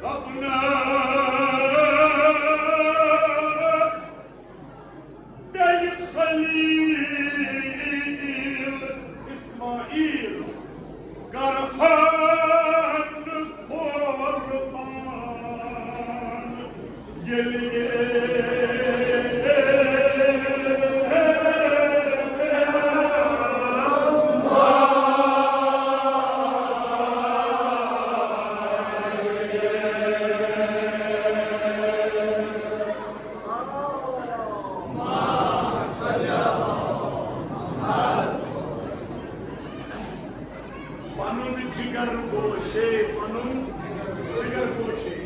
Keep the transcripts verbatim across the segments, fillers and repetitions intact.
اپنا تیل خلیل اسماعیل کرہن قربان۔ ییٚلہِ پنُن جگر گوشے، پنُن جگر گوشے۔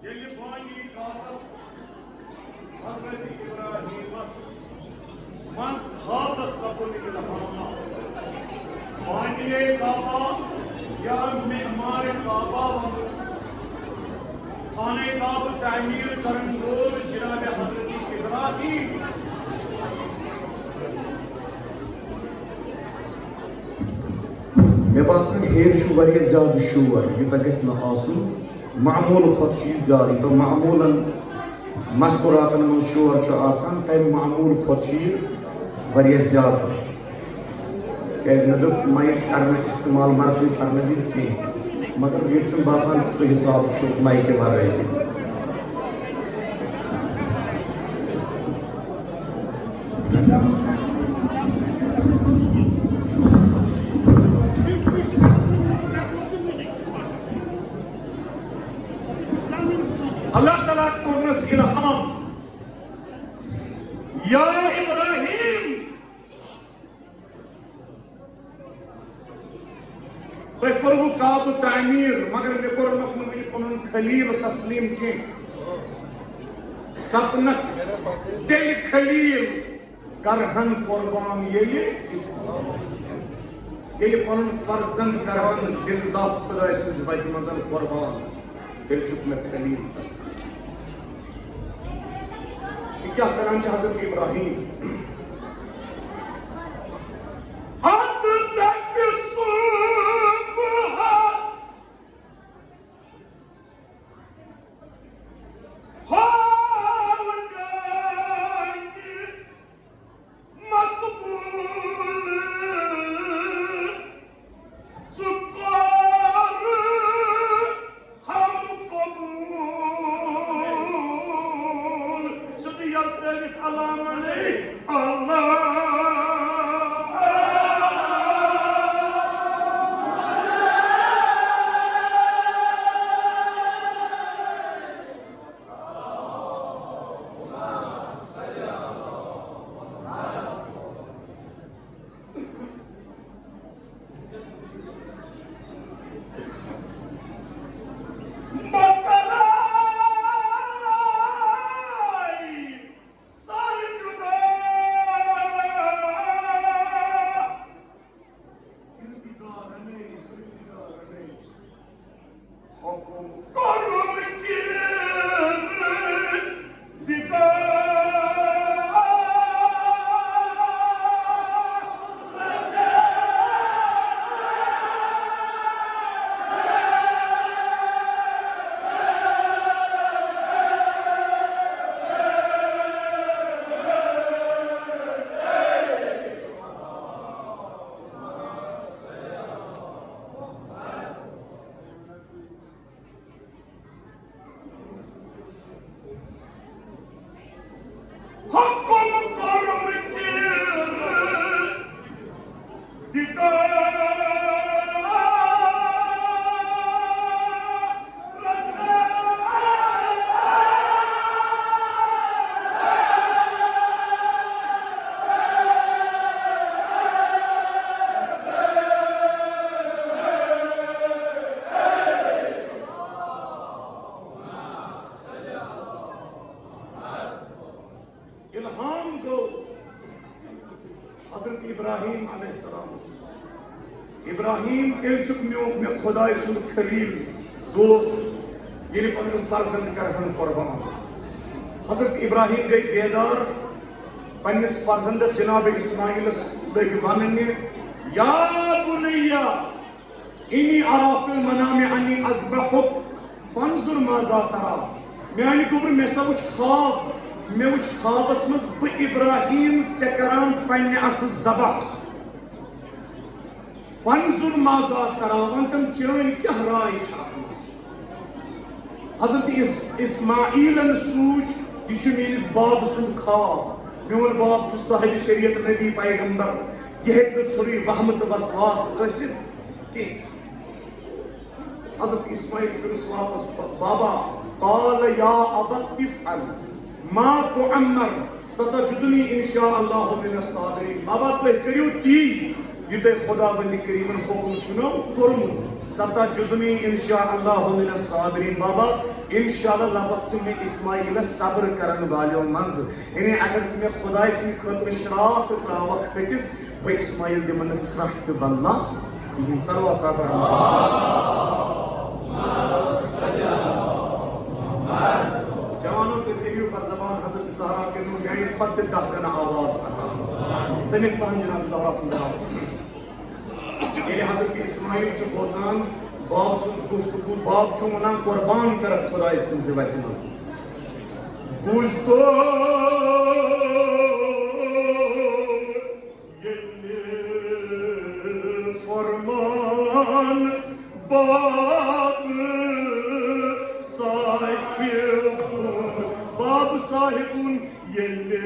ییٚلہِ بانی کعبس حضرت ابراہیمس منٛز خوابس سپُد الہام، بانی کعبہ یا معمار کعبہ ونو، خانہ کعبہ تعمیر کرن وول جناب حضرت ابراہیم۔ مےٚ باسان ہیٚرِ چھُ واریاہ زیادٕ شور، یوٗتاہ گژھِ نہٕ آسُن۔ معموٗل کھۄتہٕ چھُ یہِ زیادٕ، یوٗتاہ معموٗلن مذکوراتن منٛز شور چھُ آسان، تَمہِ معموٗل کھۄتہٕ چھُ یہِ واریاہ زیادٕ۔ کیٛازِ مےٚ دوٚپ، مایِک کرنہٕ استعمال مرثی پرنہٕ وِزِ کینٛہہ، مگر ییٚتہِ چھُنہٕ باسان سُہ حساب چھُ مایکہِ ورٲے تہِ۔ اللہ تعالیٰ کوٚرنس الہام، یا ابراہیم، تۄہہِ کوٚروٕ کعبہٕ تعمیٖر، مگر مےٚ کوٚرنکھ نہٕ وُنہِ پنُن خلیل تسلیٖم کینٛہہ۔ سپنکھ تیٚلہِ خلیل کرہن قربان ییٚلہِ، ییٚلہِ پنُن فرزند کرہن دِلہِ داغ خدایہِ سٕنٛزِ وتہِ منٛز قربان۔ تیٚلہِ چھُکھ مےٚ خلیل تسلیٖم۔ یہِ کیٛاہ کران چھِ حضرت ابراہیم؟ اتھ دپہِ صبحس ہاو ڈانہِ مقبول، ژٕ کر ہم قبول۔ سیوٚدُے یَلہٕ ترٛٲوِتھ علامَن، اللہ۔ حکم کرم کردگار۔ ابراہیم، تیٚلہِ چھُکھ میون، مےٚ خۄداے سُنٛد خلیل دوست، ییٚلہِ پنُن فرزند کرہن قربان۔ حضرت ابراہیم گٔے بیدار، پننِس فرزندس جناب اسماعیلس لٔگۍ وننہِ، یا بنیا انی ارا فی المنام انی اذبحک فانظر ماذا ترا۔ میانہِ گوٚبرٕ، مےٚ سا وُچھ خواب، مےٚ وُچھ خوابس منٛز بہٕ ابراہیم ژےٚ کران پننہِ اتھٕ ذبح۔ فانظر ماذا ترا، وَن تم چٲنۍ کیٛاہ راے چھِ اتھ منٛز؟ حضرت اس-، اسماعیلن سوٗنٛچ، یہِ چھُ میٲنِس باب سُنٛد خواب۔ میون باب چھُ صاحب شریعت نبی پیغمبر، یہِ ہیٚکہِ نہٕ ژھوٚرُے وہمہٕ تہٕ وسواس ٲسِتھ کینٛہہ۔ حضرت اسماعیل پھِرُس واپس، بابا، قال یا ابت افعل ما تؤمر ستجدنی ان شاء اللہ من الصابرین۔ بابا، تُہۍ کٔرِو تی، یہِ تۄہہِ خۄداوندِ کریٖمن حُکم چھُنو کوٚرمُت، ستجدنی ان شاء اللہ من الصابرین۔ بابا، انشاءاللہ لبکھ ژٕ مےٚ اسماعیلس صبر کرن والیو منٛز۔ یعنی اگر ژٕ مےٚ خۄداے سٕنٛدِ خٲطرٕ شراکھ تراوکھ پٔکِس، بہٕ اسماعیل دِمہٕ نہٕ ژھرٹھ تہِ بدلہ کِہیٖنۍ۔ صلوات پرنہٕ۔ جوانو، تُہۍ کٔرِو بر زبان حضرت زہرا کٔرِو میانہِ کھۄتہٕ تہِ دہ گنا آواز عطا۔ سٔمِتھ پہن جناب زہرا سُنٛد ناو۔ ییٚلہِ حضرت اسماعیل چھُ بوزان باب سٕنٛز گفتگو، باب چھُ وَنان، قربان کرکھ خۄداے سٕنٛزِ وتہِ منٛز۔ بوٗزتو ییٚلہِ فرمان باب صاحبُن، باب صاحبُن ییٚلہِ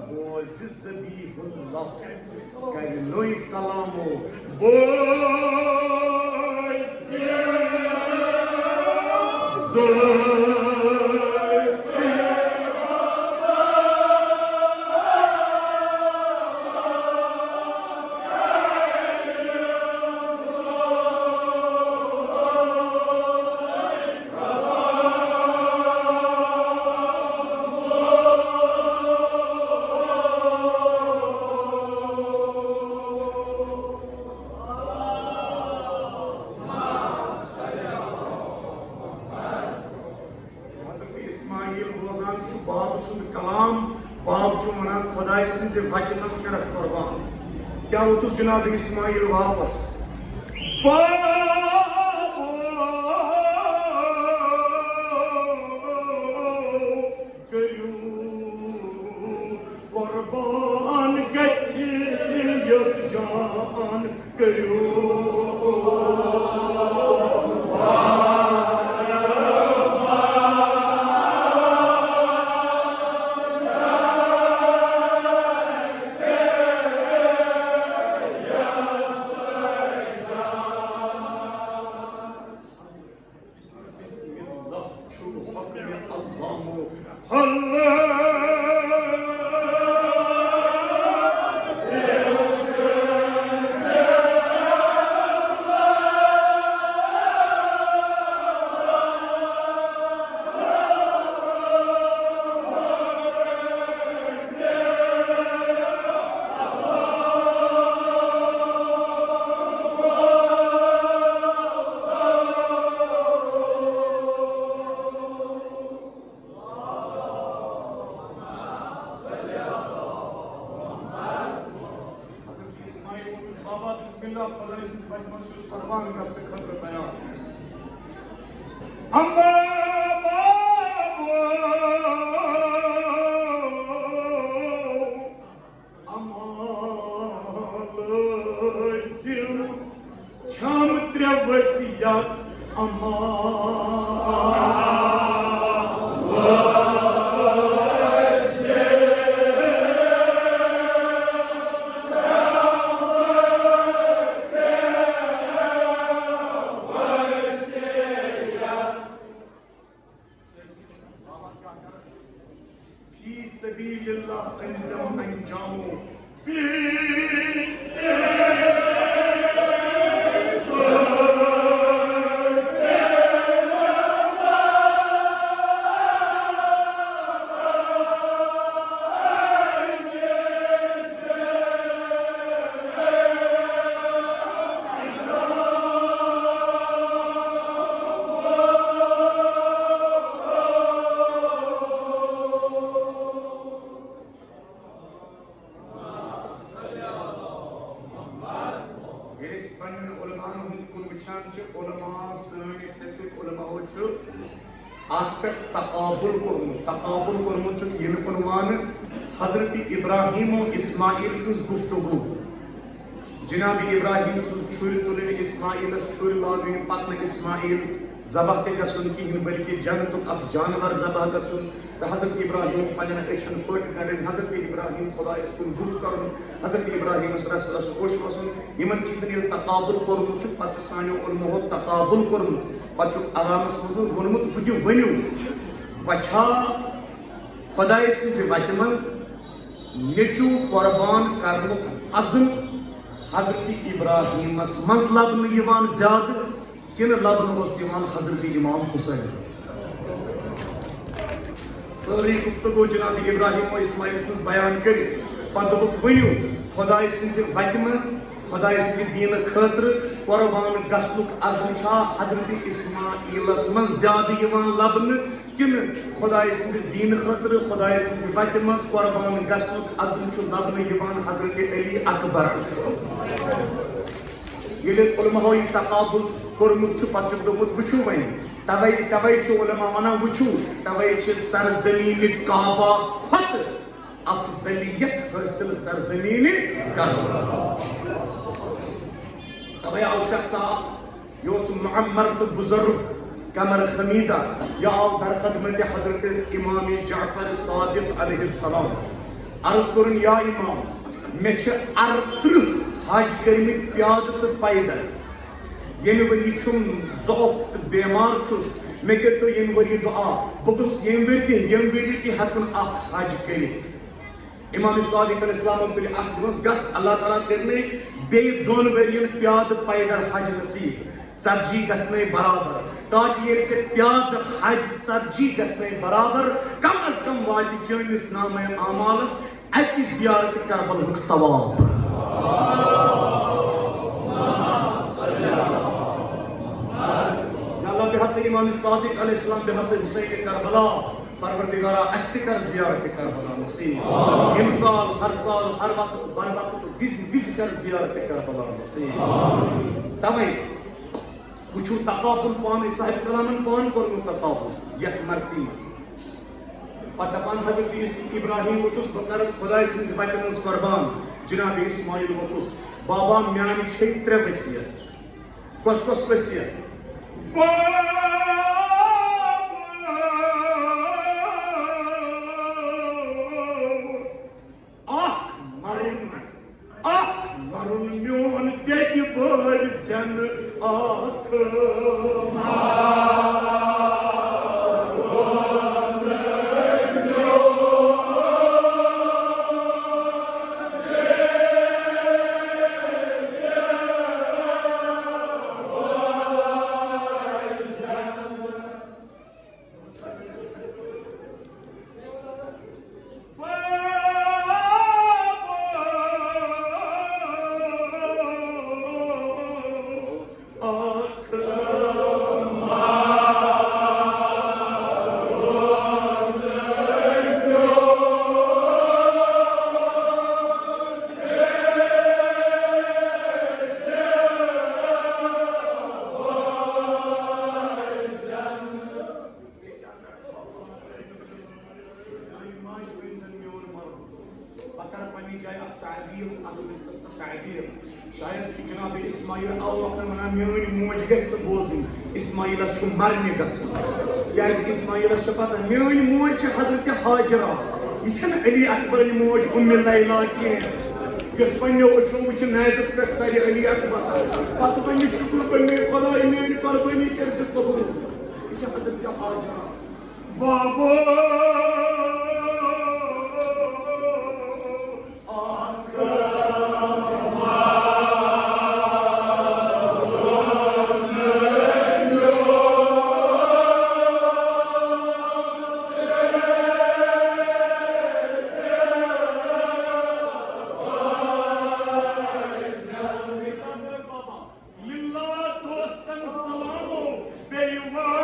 بوزِ ذبیح اللہ کرِ نوٚے کلامو۔ بوزِ ذبیح حضرت اسماعیل بوزان چھُ باب سُنٛد کلام، باب چھُ وَنان، خۄداے سٕنٛزِ وَتہِ منٛز کَرَکھ قۄربان۔ کیٛاہ ووتُس جناب اسماعیل واپس؟ باب کٔرِو قۄربان گژھِ یَتھ جان کٔرِو۔ بسم اللہ چھُ حق مےٚ اللہ۔ اللہ۔ حضرت اسماعیل ووٚنُس، بابا، بسم اللہ، خۄداے سٕنٛزِ وَتہِ منٛز چھُس قۄربان گژھنہٕ خٲطرٕ تیار۔ اما بابا، اما لٲسِم چھم ترٛےٚ وصیت، اما فی سبیل اللہ انجام انجامو۔ فی ییٚلہِ أسۍ پننٮ۪ن علماہن ہُنٛد کُن وٕچھان چھِ، علماء، سٲنۍ فقہٕکۍ علماہو چھُ اتھ پٮ۪ٹھ تقابل کوٚرمُت۔ تقابل کوٚرمُت چھُ یِنہٕ کُن وانہٕ حضرت ابراہیم و اسماعیل سٕنٛز گفتگو۔ جناب ابراہیم سٕنٛز چھُرۍ تُلٕنۍ، اسماعیلس چھُرۍ لاگٕنۍ، پتہٕ نہٕ اسماعیل ذبح تہِ گژھُن کِہیٖنۍ، بلکہِ جنتُک اکھ جانور ذبح گژھُن۔ تہٕ حضرت ابراہیم پننٮ۪ن أچھن پٔٹ گنڈٕنۍ، حضرت ابراہیم خدایس کُن بُتھ کرُن، حضرت ابراہیمس رس رس خۄش وسُن۔ یِمن چیٖزن ییٚلہِ تقابل کوٚرمُت چھُ، پتہٕ چھُ سانیو علماہو تقابل کوٚرمُت، پتہٕ چھُکھ عوامس منٛز ووٚنمُت، بہٕ تہِ ؤنِو، وۄنۍ چھا خدایہِ سٕنٛزِ وتہِ منٛز نیٚچوٗ قۄربان کرنُک عزم حضرت ابراہیمس منٛز لبنہٕ یِوان زیادٕ، کِنہٕ لبنہٕ اوس یِوان حضرت امام حسین؟ سٲرٕے گفتگو جناب ابراہیم و اسماعیل سٕنٛز بیان کٔرِتھ پتہٕ دوٚپُکھ، ؤنِو، خدایہِ سٕنٛزِ وتہِ منٛز، خدایہِ سٕنٛدِ دیٖنہٕ خٲطرٕ قۄربان گژھنُک عزم چھا حضرت اسماعیلس منٛز زیادٕ یِوان لبنہٕ، کِنہٕ خدایہِ سٕنٛدِس دیٖنہٕ خٲطرٕ، خدایہِ سٕنٛزِ وتہِ منٛز قۄربان گژھنُک عزم چھُ لبنہٕ یِوان حضرت علی اکبر؟ ییٚلہِ علماہو یہِ تقابل کوٚرمُت چھُ، پتہٕ چھُکھ دوٚپمُت، وٕچھِو وۄنۍ، توے، توے چھُ علماء ونان، وٕچھِو، توے چھِ سرزمین کعبہ کھۄتہٕ افضلیت حٲصِل سرزمین کربلا۔ توے آو شخص اکھ، یہِ اوس معمر تہٕ بزرگ قمر خمیدہ، یہِ آو در خدمت حضرت امام جعفر صادق علیہ السلام۔ عرض کوٚرُن، یا امام، مےٚ چھِ ارترٕہ حج کٔرمٕتۍ پیادٕ تہٕ پیدل۔ ییٚمہِ ؤریہِ چھُم ضعف تہٕ بیمار چھُس، مےٚ کٔرۍتو ییٚمہِ ؤریہِ دُعا، بہٕ گوٚژھُس ییٚمہِ ؤرۍ تہِ، ییٚمہِ ؤریہِ تہِ ہٮ۪کُن اکھ حج کٔرِتھ۔ امام صادق علیہ السلامن تُلہِ اکھ دۄہس گس، اللہ تعالیٰ کٔرنَے بیٚیہِ دۄن ؤرین پیادٕ پیدل حج نصیب۔ ژتجی گژھنَے برابر، تاکہِ ییٚلہِ ژےٚ پیادٕ حج ژتجی گژھنَے برابر، کم از کم واتہِ چٲنِس نامہ اعمالس اکہِ زیارت کربلہُک ثواب۔ یا اللہ، بحق امام صادق علیہ السلام، بحق حسین کربلا، پروردگارا، اسہِ تہِ کر زیارت کربلا نصیب۔ امہِ سال، ہر سال، ہر وقت، بر وقت، وِزِ وِزِ کر زیارت کربلا نصیب۔ توے وٕچھِو تقابل پانے، صاحب کلامن پان کوٚرمُت تقابل یتھ مرثی منٛز۔ پتہٕ دپان حضرت ابراہیم ووٚتُس، بہٕ کرٕ خدایہِ سٕنٛزِ وتہِ منٛز قربان۔ جناب اسماعیل ووٚتُس، بابا، میانہِ چھے ترٛےٚ وصیت۔ کۄس کۄس وصیت؟ بابا، اکھ مرُن، اکھ مرُن میون دیدِ بٲرۍ زٮ۪نہٕ اکھ۔ میانہِ ماجہِ بیٚنہِ زن میون مرُن۔ بہٕ کرٕ پننہِ جایہِ اکھ تعبیر، اتھ رِشتس تہٕ تعبیر۔ شاید چھُ جناب اسماعیل اوٕ مۄکھٕ ونان، میٲنۍ موج گژھِ نہٕ بوزٕنۍ، اسماعیلس چھُ مرنہِ گژھُن۔ کیازِ اسماعیلس چھِ پتہ، میٲنۍ موج چھِ حضرت ہاجرہ، یہِ چھنہٕ علی اکبرٕنۍ موج ام لیلا کینٛہہ، یۄس پننیو أچھو وٕچھِ نیزس پٮ۪ٹھ سرِ علی اکبر۔ پتہٕ ونہِ، شُکر گوٚو مےٚ خداے، میٲنۍ قربٲنی کٔرۍ زِ قبول۔ یہِ چھِ حضرت ہاجرہ۔ بابا، للہ دوستن سلامو بیٚیہِ وار۔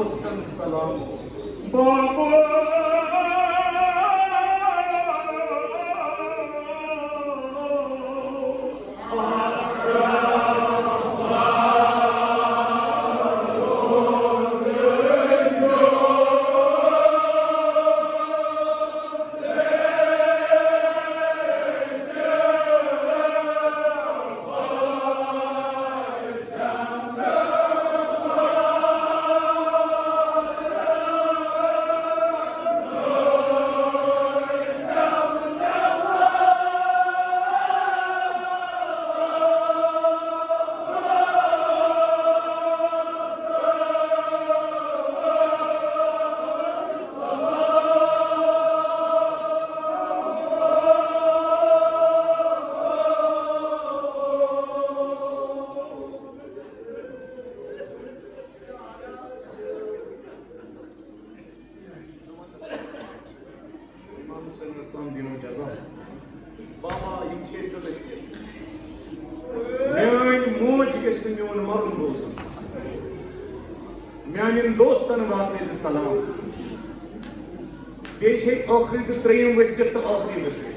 دوستن سلام۔ بابا۔ امام حسین اسلام دینو جزا۔ بابا، یِم چھِ اَسہِ وصیت۔ میٲنۍ موج گژھِ نہٕ میون مرُن بوزُن۔ میانٮ۪ن دوستن واتنٲیزِ سلام۔ بیٚیہِ چھے ٲخری تہٕ ترٛیٚیِم وصیت تہٕ ٲخری وصیت۔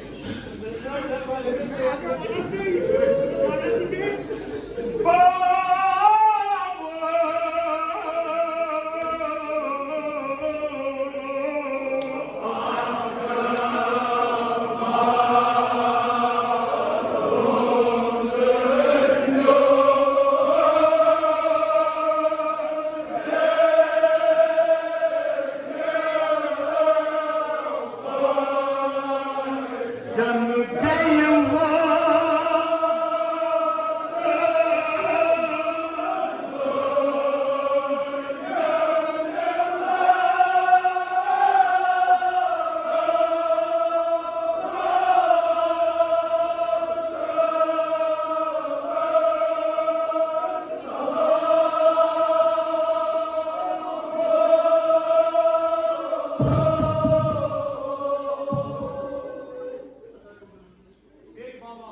بیٚیہِ بابا،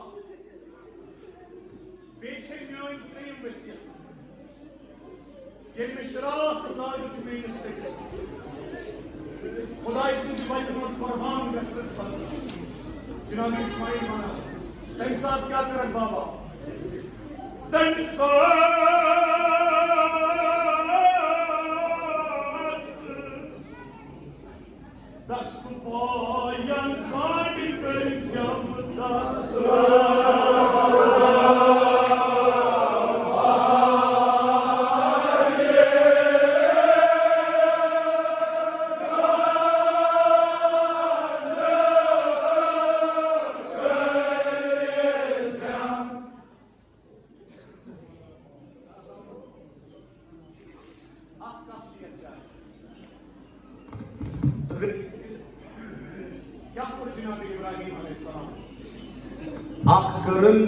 بیٚیہِ چھے میٲنۍ ترٛیٚیِم وصیت۔ ییٚلہِ مےٚ شراکھ لٲگِتھ میٲنِس أکِس خۄداے سٕنٛزِ وتہِ منٛز قۄربان گژھنہٕ خٲطرٕ جناب اسماعیل ونان، تَمہِ ساتہٕ کیٛاہ کَرَکھ بابا؟ تَمہِ ساتہٕ دست پایان کاٹہِ کٔرۍ زٮ۪م دست۔ اکھ کتھ چھِ یتھ جایہِ۔ کیٛاہ کوٚر جناب ابراہیم علیہ السلام؟ اکھ کٔرٕن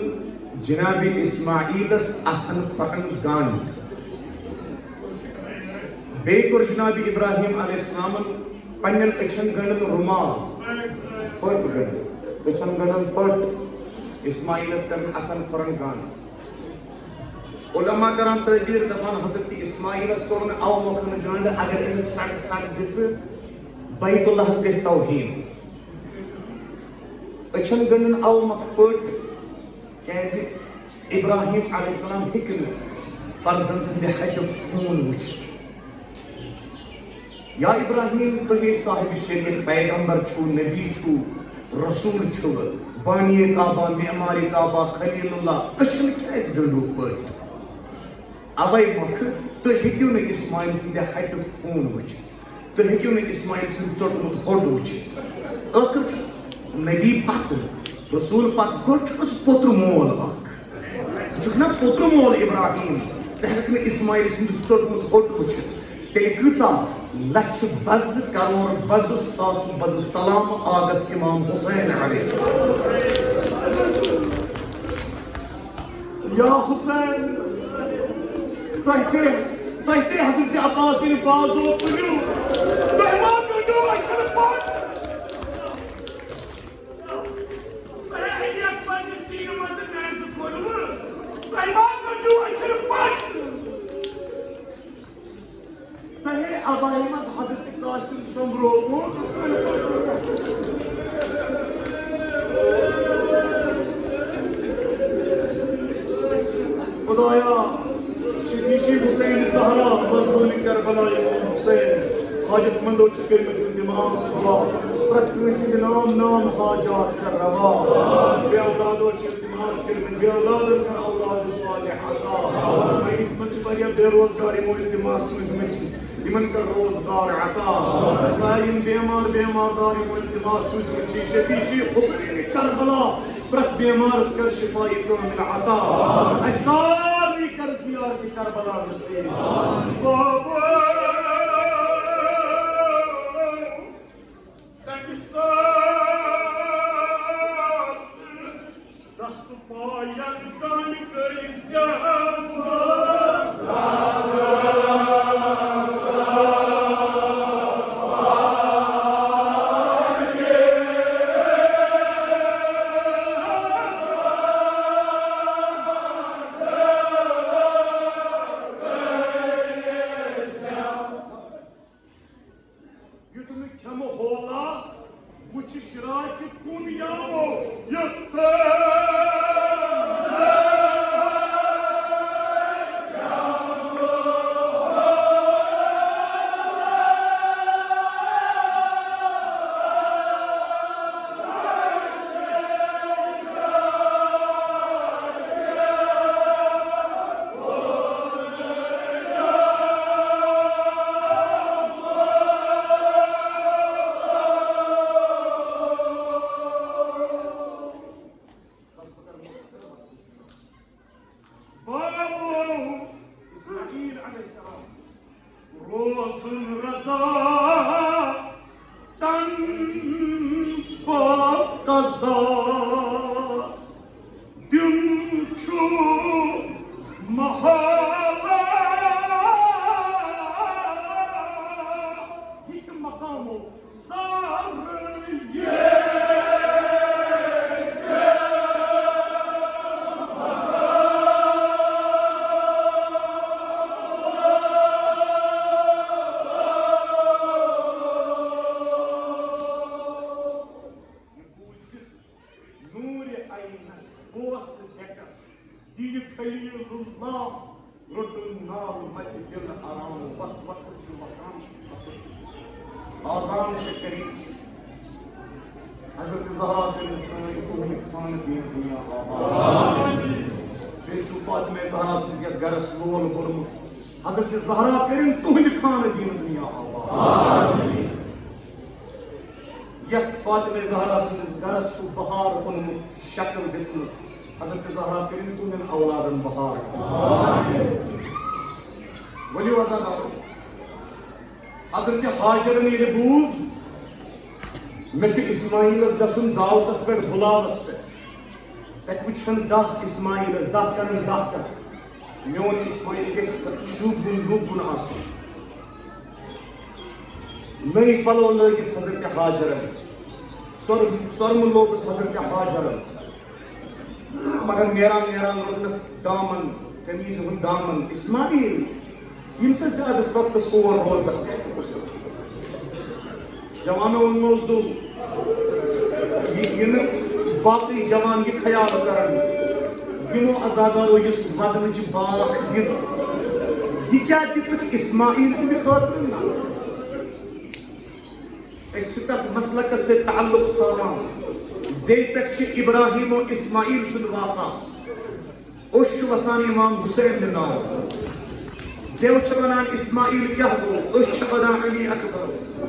جناب اسماعیلس اتھن پھۄکن گنڈ، بیٚیہِ کوٚر جناب ابراہیم علیہ السلامن پننٮ۪ن أچھن گنڈن رومال، پٔٹ گنڈ، أچھن گنڈن پٔٹ، اسماعیلس کرن اتھن کھۄرن گنڈ۔ علماء کران تعبیر، دپان حضرت اسماعیلس کوٚر نہٕ او مۄکھن گنڈ، اگر أمۍ ژھٹ ژھٹ دِژٕ بیت اللہس گژھِ توہین۔ أچھن گنڈن او مۄکھ پٔٹ، کیازِ ابراہیم علیہ السلام ہیٚکہِ نہٕ فرزند سٕنٛدِ ہٹیُک خوٗن وٕچھِتھ۔ یا ابراہیم، تُہی صاحب شریعت، پیغمبر چھُو، نبی چھُو، رسول چھُو، بانی کعبہ، معمار کعبہ، خلیل اللہ، أچھن کیازِ گنڈو پٔٹ؟ اوے مۄکھٕ تُہۍ ہیٚکِو نہٕ اسماعیل سٕنٛدِ ہٹیُک خوٗن وٕچھِتھ، تُہۍ ہیٚکِو نہٕ اسماعیل سُنٛد ژوٚٹمُت ہوٚٹ وٕچھِتھ۔ ٲخٕر چھُ نبی پتہٕ، رسول پتہٕ، گۄڈٕ چھُ اَسہِ پوٚتُر مول اکھ۔ ژٕ چھُکھ نا پوٚتُر مول ابراہیم، ژٕ ہیٚککھ نہٕ اسماعیل سُنٛد ژوٚٹمُت ہوٚٹ وٕچھِتھ۔ تیٚلہِ کۭژاہ لچھِ بزٕ، کرور بزٕ، ساس بزٕ سلام آگس امام حسین علیہ السلام۔ یا حسین، تۄہہِ تہِ، تۄہہِ تہِ حضرت عباس سٕنٛدِ بازو تُلِو، تۄہہِ ما کٔڈِو اَتھن پتھ؟ تۄہہِ علی اکبر نہِ سیٖنہٕ منٛزٕ نیزٕ کوٚڑوٕ، تۄہہِ ما کٔڈِو اَتھن پتھ؟ تۄہہِ خدایا، شفیع حسین زہرا، مظلوم کربلا امام حسین، حاجت مندو چھِ کٔرمٕتۍ التماس خدا، پرٛٮ۪تھ کٲنٛسہِ ہٕنٛدۍ نام نام حاجات کر روا۔ بے اولادو چھِ التماس کٔرمٕتۍ، بے اولادن کر اولاد صالح عطا۔ مجلس منٛز چھِ واریاہ بے روزگار یِمو التماس سوٗزمٕتۍ چھِ، یِمن کر روزگار عطا۔ خدایا، یِم بیمار بیمار دار یِمو التماس سوٗزمٕتۍ چھِ، شفیع حسین کربلا، پرٛٮ۪تھ بیمارس کر شفای کامل عطا۔ اَسہِ سارنٕے کر زیارت کربلا نصیب۔ بابا، تمہِ ساتہٕ دست پاین کامہِ کٔرۍ زیادٕ۔ یُتھ نہٕ کھٮ۪مہٕ ہولا وُچھِ شراکہِ کُن یاوو یُتھ۔ بابو اسماعیل علیہ السلام روزُن رضا تن با قضا دیُن چھُ محال۔ یہِ تہِ مقامو سارے۔ نوٗرِ عینس اوس ڈٮ۪کس، دِیہِ خلیل اللہ روٚٹُن ناو متہِ دِل آرام، بس وقت چھُ وقان، وقت چھُ۔ آذان چھِ کٔرِتھ حضرت زہرا کٔرِن سٲنۍ تُہٕنٛدِ خانہٕ بیٖن دُنیا آباد۔ بیٚیہِ چھُ فاطمہ زہرا سٕنٛدِس یَتھ گرس لول بوٚرمُت، حضرت زہرا کٔرِن تُہٕنٛدِ خانہٕ بیٖن دُنیا آباد۔ یتھ فاطمہ زہرا سٕنٛدِس گرس چھُ بہار اوٚنمُت، شکل دِژمٕژ۔ حضرت زہرا کٔرِن تُہنٛدٮ۪ن اولادن بہار۔ ؤلِو عزادارو، حضرت ہاجرن ییٚلہِ بوٗز، مےٚ چھُ اسماعیلس گژھُن دعوتس پٮ۪ٹھ، بُلاوس پٮ۪ٹھ، تتہِ وٕچھن دَہ اسماعیلس، دَہ کرن دَہ کتھٕ۔ میون اسماعیل گژھِ شوٗبوُن لوٗبوُن آسُن۔ نٔوۍ پلو لٲگِس حضرت ہاجرن، سۄر-، سۄرمہٕ لوگُس حضرت ہاجرن، مگر نیران نیران لوٚگنس دامن، قمیٖضہِ ہُنٛد دامن۔ اسماعیل، یِم سا زیادس وقتس اور روزان۔ جوانو ووٚنمو زُو، یہِ، یہِ نہٕ باقٕے جوان یہِ خیال کرن، یِمو عزادارو یُس ودنٕچ باکھ دِژ، یہِ کیٛاہ دِژٕکھ اسماعیل سٕنٛدِ خٲطرٕ؟ نہ، أسۍ چھِ تتھ مسلکس سۭتۍ تعلق تھاوان۔ زیٚیہِ پٮ۪ٹھ چھِ ابراہیم و اسماعیل سُنٛد واقعہ۔ أسۍ چھِ وسان امام حسین نہِ ناو۔ زیو چھِ ونان اسماعیل کیٛاہ گوٚو، أسۍ چھِ ونان علی اکبرس۔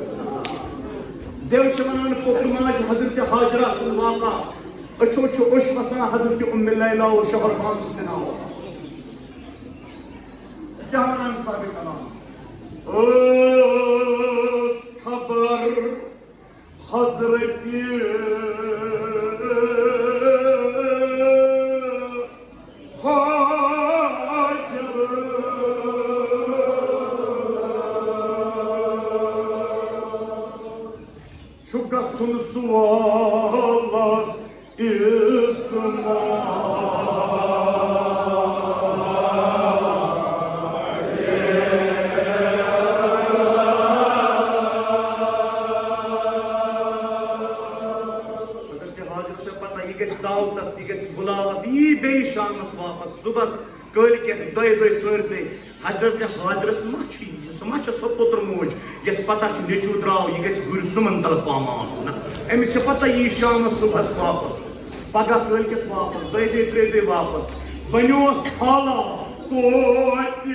زیو چھِ ونان پوٚپرٕ ماجہِ حضرت ہاجرہ سُنٛد واقعہ۔ أچھو چھِ أسۍ وسان حضرت ام لیلا و شوہر بانس نہِ ناو۔ کیٛاہ ونان صاحب کلام؟ ٲس خبر حضرت ہاجر چھُ گژھُن سوالس اسماعیل۔ گژھِ دعوتس، یہِ گژھِ بُلاوس، یہِ یی بیٚیہِ شامس واپس، صُبحس، کٲلۍ کٮ۪تھ، دۄیہِ دۄہہِ، ژورِ دۄہہِ۔ حضرت ہاجرس ما چھُ یہِ؟ سُہ ما چھُ سۄ پُتر موج، یۄس پتہ چھُ نیٚچوٗ درٛاو، یہِ گژھِ گُرۍ سُمن تل پامان؟ نہ، أمِس چھِ پتہ یہِ یی شامس، صُبحس واپس، پگاہ، کٲلۍ کٮ۪تھ واپس، دۄیہِ دۄہہِ، ترٛیٚیہِ دۄہہِ واپس۔ بنیوس حالا توتہِ۔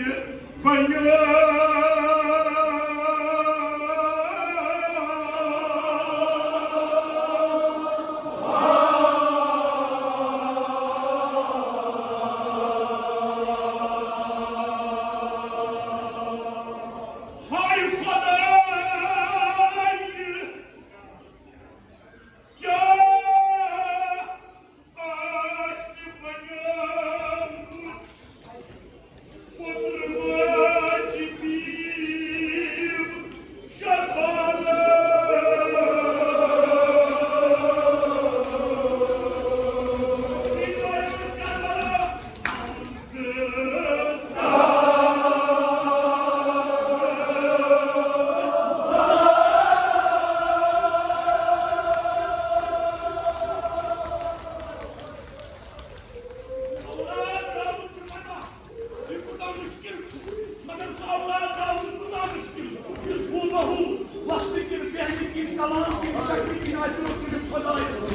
یہِ کوٗتاہ مُشکِل چھُ، مگر سُہ اولاد راوُن کوٗتاہ مُشکِل، یُس ہوٗ بہوٗ وقتہٕ کِنۍ، بیہنہٕ کِنۍ، کلام کِنۍ، شکلہِ کِنۍ آسہِ رسول خۄدایَس۔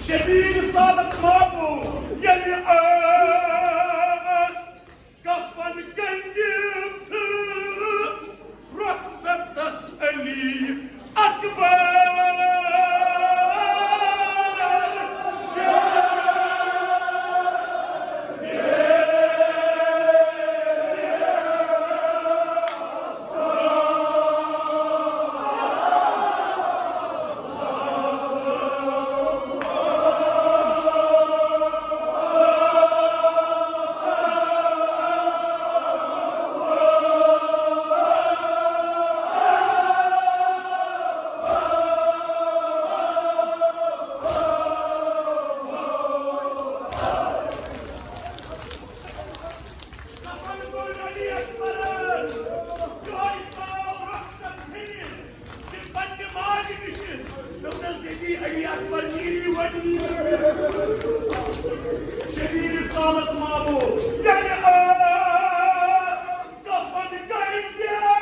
شبیر رسالت مابو ییٚلہِ ٲس کفن گٔنٛڈِتھ، رخصتس علی اکبر۔ کفن کوٚر علی اکبرن، یہوے ژاو رخصت ہیٚنہِ، تہِ پننہِ ماجہِ نِشہِ۔ دوٚپنس، "دٔدی علی اکبر نیٖری وۄنۍ۔" شبیر رسالت مابو ییٚلہِ ٲس کفن گٔنڈِتھ۔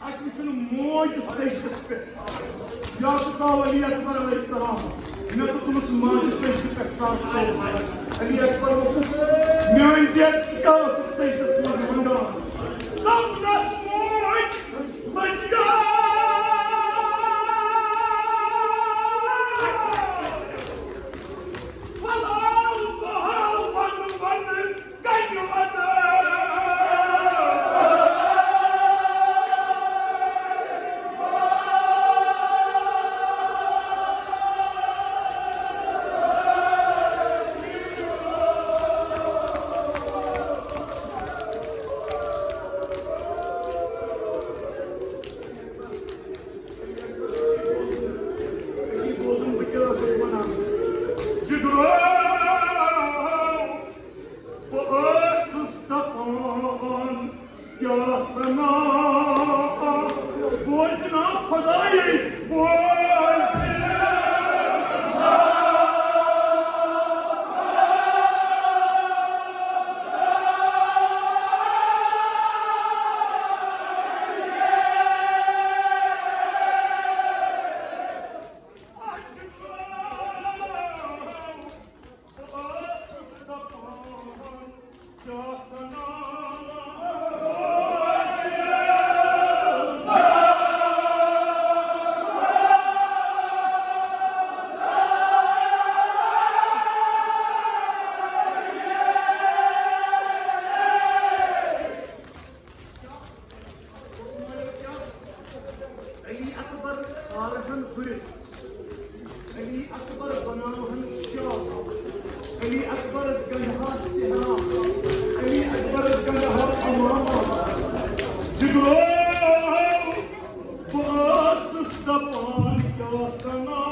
اَتہِ وٕچھُن موج سجدس پٮ۪ٹھ۔ یا تہٕ ژاو علی اکبر علیہ السلام۔ مےٚ تہٕ تُلُس ماجہِ سجدٕ پٮ۪ٹھ سر تھوٚد۔ علی اکبر ووٚتھُس، "میٲنۍ دٮ۪د، ژٕ کیٛاہ ٲسٕکھ سجدس منٛز منٛگان؟" دوٚپنس، "موج، لٔج گا۔" وَلاو بہاو وَنہٕ وَنہٕ کَنہِ وَدٕ۔ علی اکبرس گنڈہا سہرا، علی اکبرس گنڈہا اماما۔ جگرو، بہٕ ٲسٕس دپان کیٛاہ سنا۔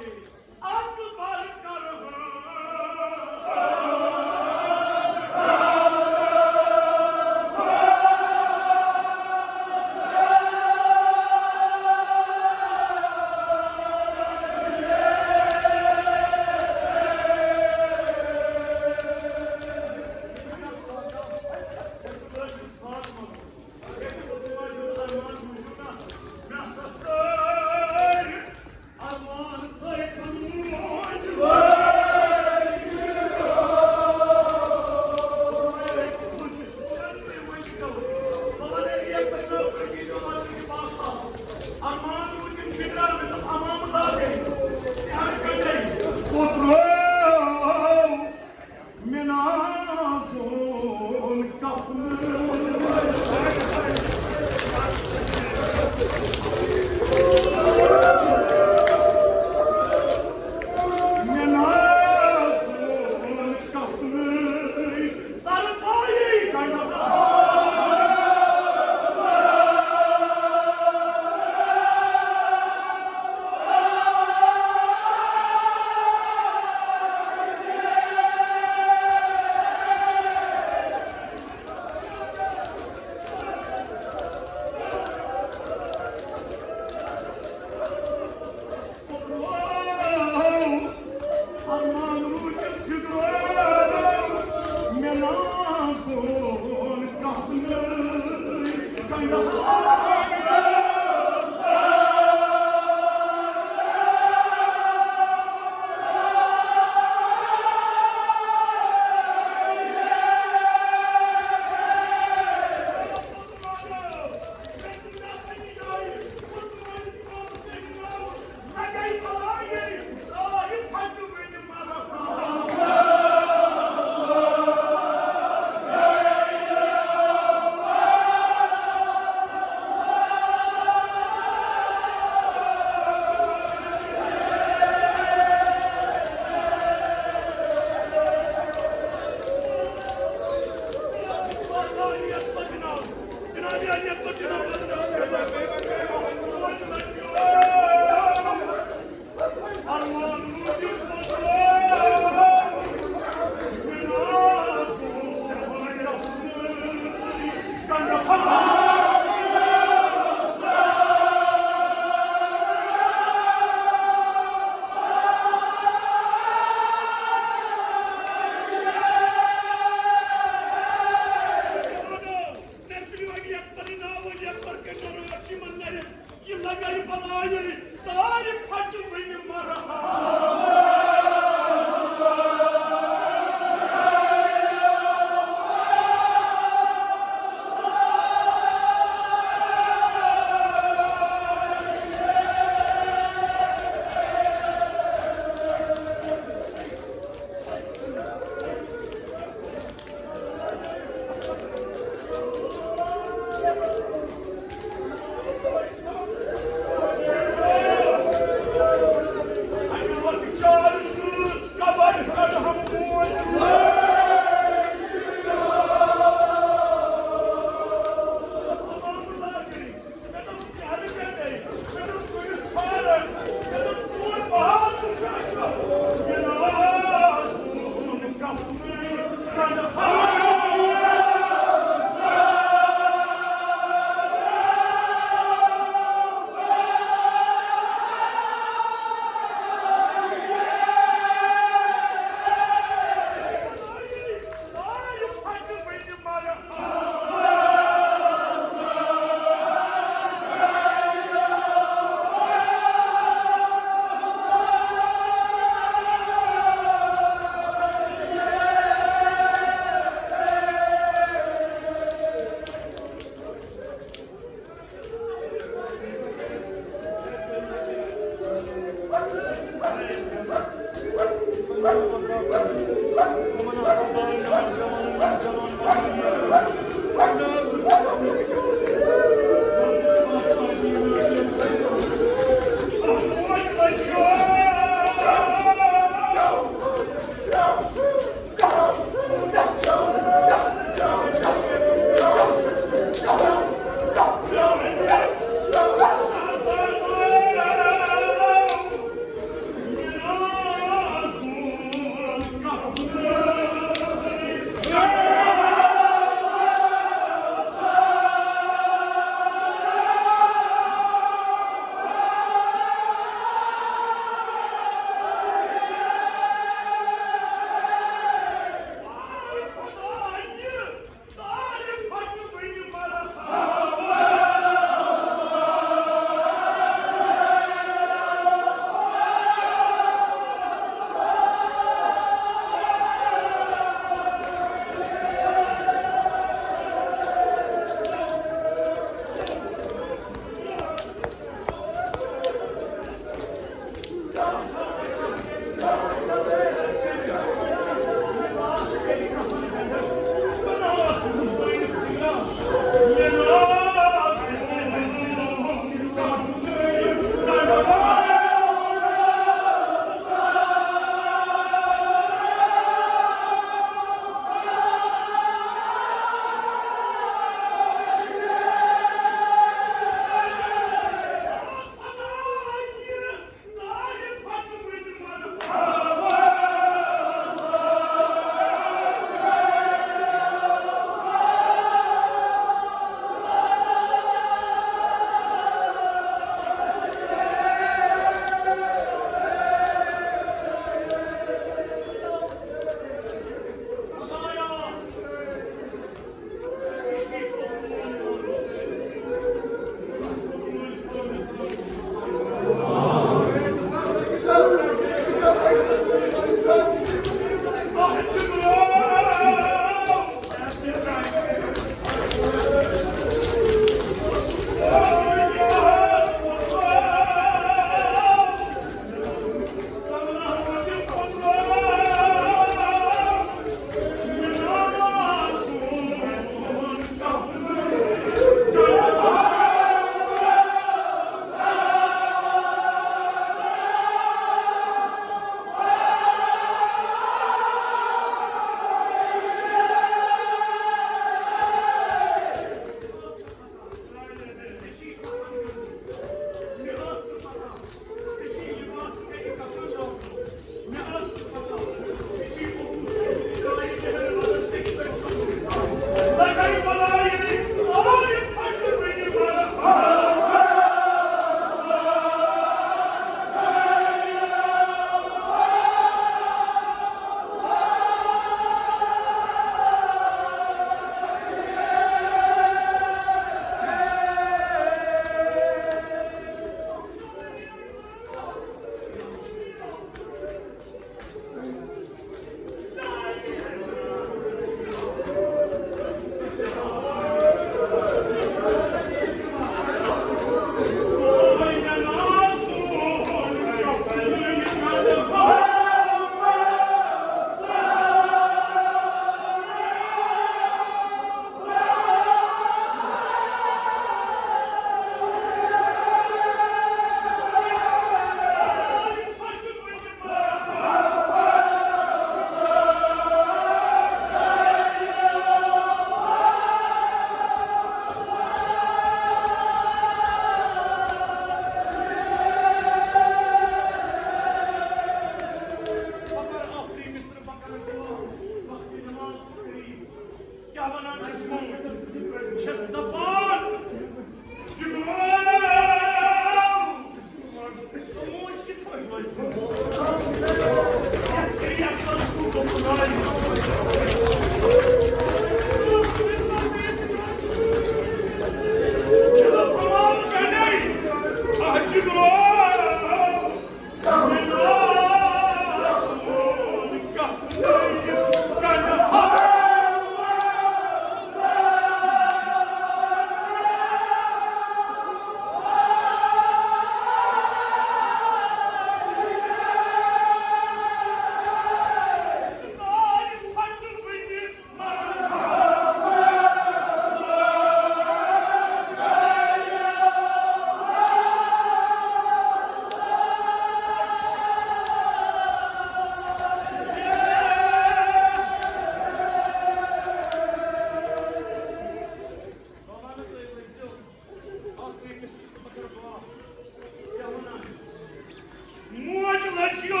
موج لٔجیو۔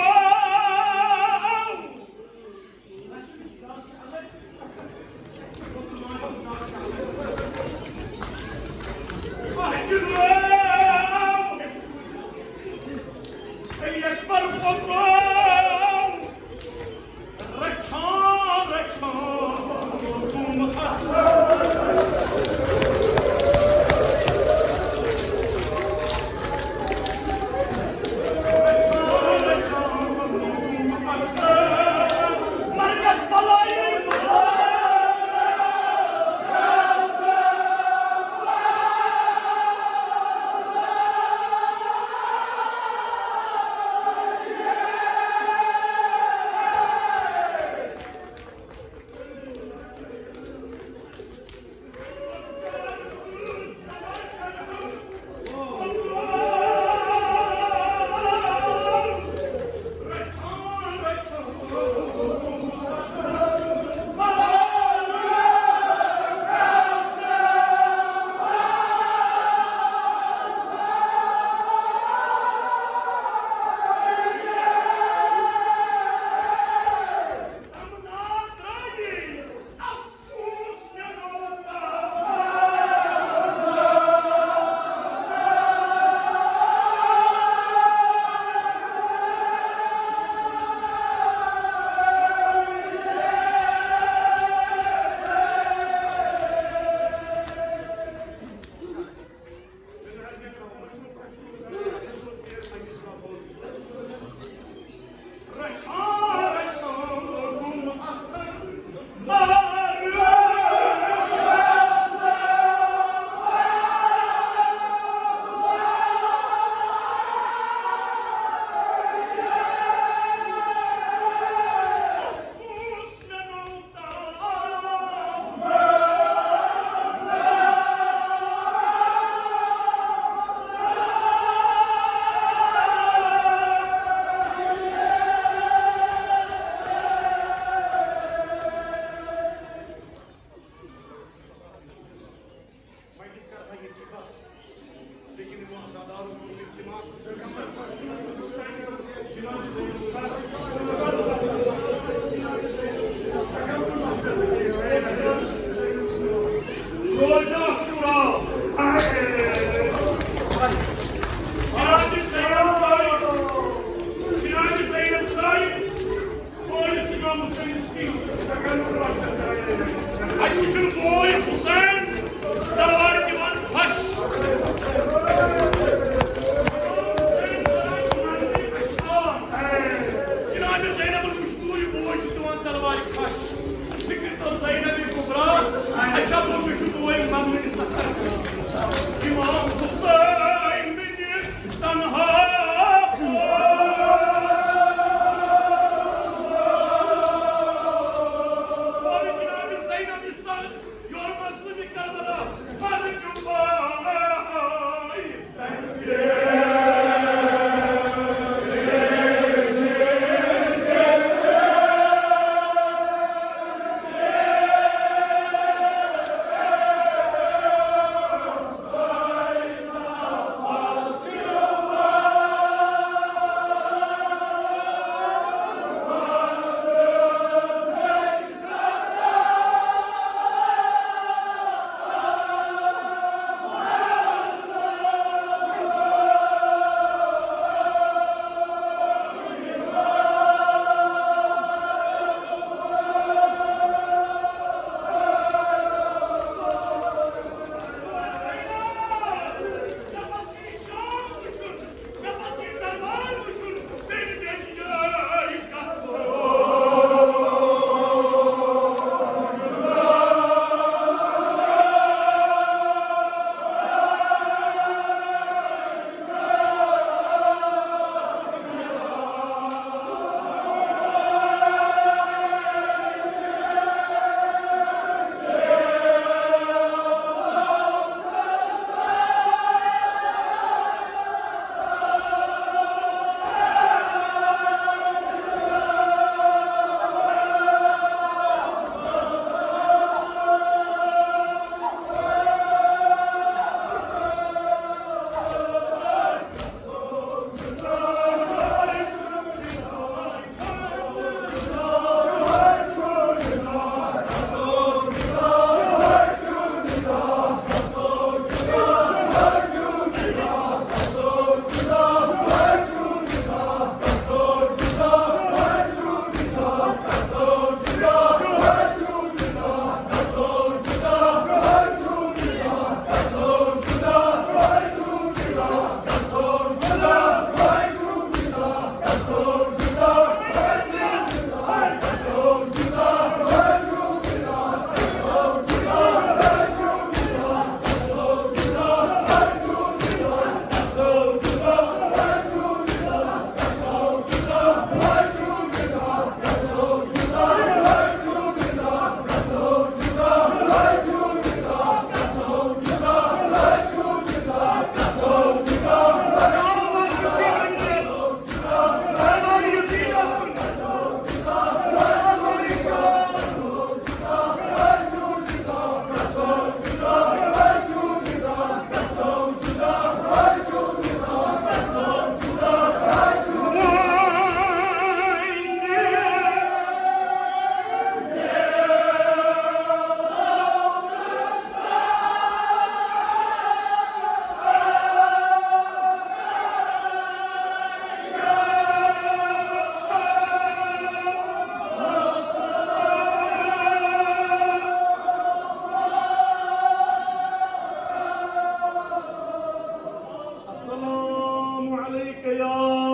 اکبر پوٚتُس۔